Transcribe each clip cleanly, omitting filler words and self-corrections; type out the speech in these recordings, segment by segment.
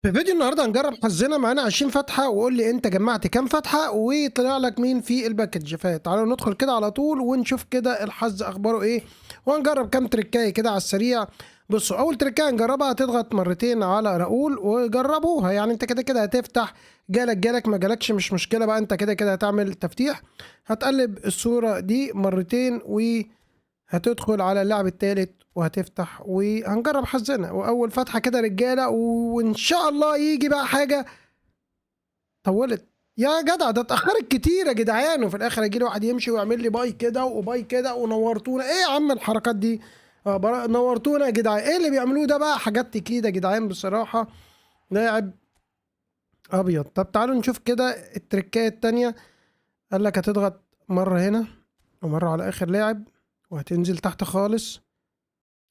في فيديو النهارده هنجرب حظنا معانا 20 فتحه، وقول لي انت جمعت كام فتحه وطلع لك مين في ال package. فتعالوا ندخل كده على طول ونشوف كده الحظ اخباره ايه، وهنجرب كام تريكايه كده على السريع. بصوا، اول تريكايه هنجربها، هتضغط مرتين على راؤول وجربوها، يعني انت كده كده هتفتح، جالك جالك، ما جالكش مش مشكلة بقى، انت كده كده هتعمل تفتيح. هتقلب الصورة دي مرتين وهتدخل على اللاعب الثالث وهتفتح، وهنجرب حظنا. واول فتحه كده رجاله، وان شاء الله يجي بقى حاجة. طولت يا جدع، ده اتاخرت كتير يا جدعان، وفي الاخر يجي لي واحد يمشي ويعمل لي bye كده و bye كده ونورتونا. ايه يا عم الحركات دي؟ نورتونا يا جدعان. ايه اللي بيعملوه ده بقى؟ حاجات تكيده يا جدعان بصراحة، لاعب ابيض. طب تعالوا نشوف كده التركايه التانية. قال لك هتضغط مرة هنا ومرة على اخر لاعب، وهتنزل تحت خالص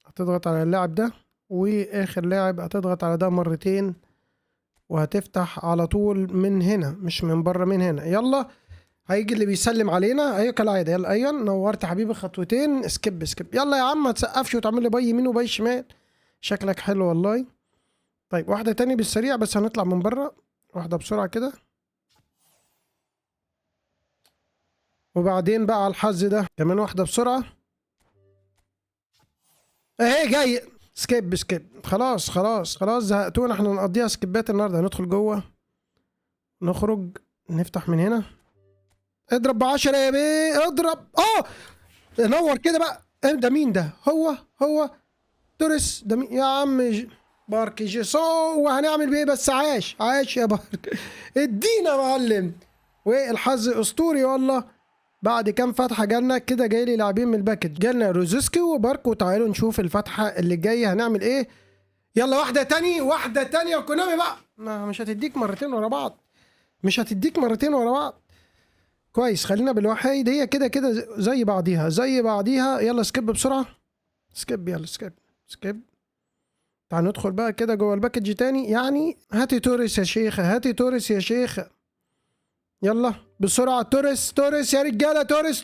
هتضغط على اللاعب ده، واخر لاعب هتضغط على ده مرتين، وهتفتح على طول من هنا مش من بره، من هنا. يلا هيجي اللي بيسلم علينا، ايوه كالعادة. يلا ايوه نورت يا حبيبي، خطوتين skip skip. يلا يا عم ما تسقفش وتعمل لي bye يمين و bye شمال، شكلك حلو والله. طيب واحدة تاني بالسريع، بس هنطلع من بره، واحدة بسرعة كده. وبعدين بقى على الحظ ده كمان واحدة بسرعة اهي جاي. skip skip، خلاص خلاص خلاص زهقتونا، احنا نقضيها سكيبات النهارده. هندخل جوه، نخرج، نفتح من هنا، اضرب ب10 يا بيه، اضرب. نور كده بقى. ايه ده؟ مين ده؟ هو توريس ده مين يا عم؟ بارك جيسون. وهنعمل بيه بس؟ عاش عاش يا بارك، ادينا يا معلم. والحظ اسطوري والله. بعد كام فتحه جالنا كده، جاي لي لاعبين من ال package، جالنا روزيسكي وبارك. وتعالوا نشوف الفتحة اللي جاية هنعمل ايه. يلا واحدة تاني، واحدة تانية كونامي بقى. ما مش هتديك مرتين ورا بعض، مش هتديك مرتين ورا بعض. كويس، خلينا بالوحيد، هي كده كده زي بعضيها زي بعضيها. يلا skip بسرعة، skip، يلا skip skip. تعال ندخل بقى كده جوه ال package تاني. يعني هاتي توريس يا شيخه، هاتي توريس يا شيخه، يلا بسرعة. توريس توريس يا رجاله، توريس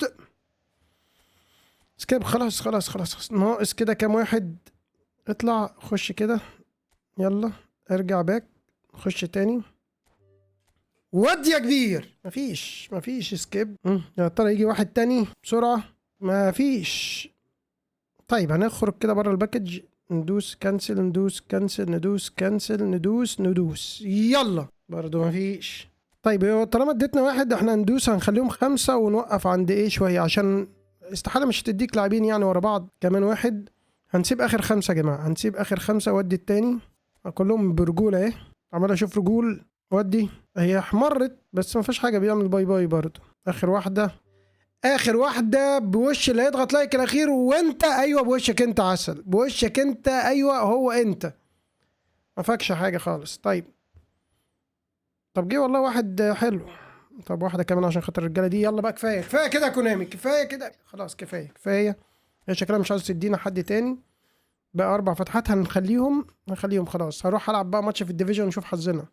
skip. خلاص خلاص خلاص، ناقص كده كام واحد. اطلع خش كده، يلا ارجع back، خش تاني، ودي يا كبير. مفيش مفيش skip. يا ترى يجي واحد تاني بسرعة؟ مفيش. طيب هنخرج كده بره ال package، ندوس cancel، ندوس cancel، ندوس cancel، ندوس ندوس، يلا برضو مفيش. طيب هو طالما اديتنا واحد احنا ندوس، هنخليهم 5 ونوقف عند ايه شوية، عشان استحالة مش هتديك لاعبين يعني ورا بعض. كمان واحد، هنسيب اخر 5 يا جماعة، هنسيب اخر 5. ودي التاني كلهم برجولة اهي، عمال اشوف رجول. ودي هي احمرت بس ما فيش حاجة، بيعمل bye bye برضو. اخر واحدة، اخر واحدة بوش اللي هيضغط like الاخير. وانت ايوه بوشك انت عسل، بوشك انت ايوه هو انت، ما فاكش حاجة خالص. طيب طب جه والله واحد حلو. طب واحدة كمان عشان خاطر الرجالة دي. يلا بقى كفاية كفاية كده يا كونامي، كفاية كده خلاص، كفاية كفاية. هي شكلها مش عاوز تدينا حد تاني. بقى 4 فتحات هنخليهم خلاص. هروح ألعب بقى ماتش في ال division ونشوف حظنا.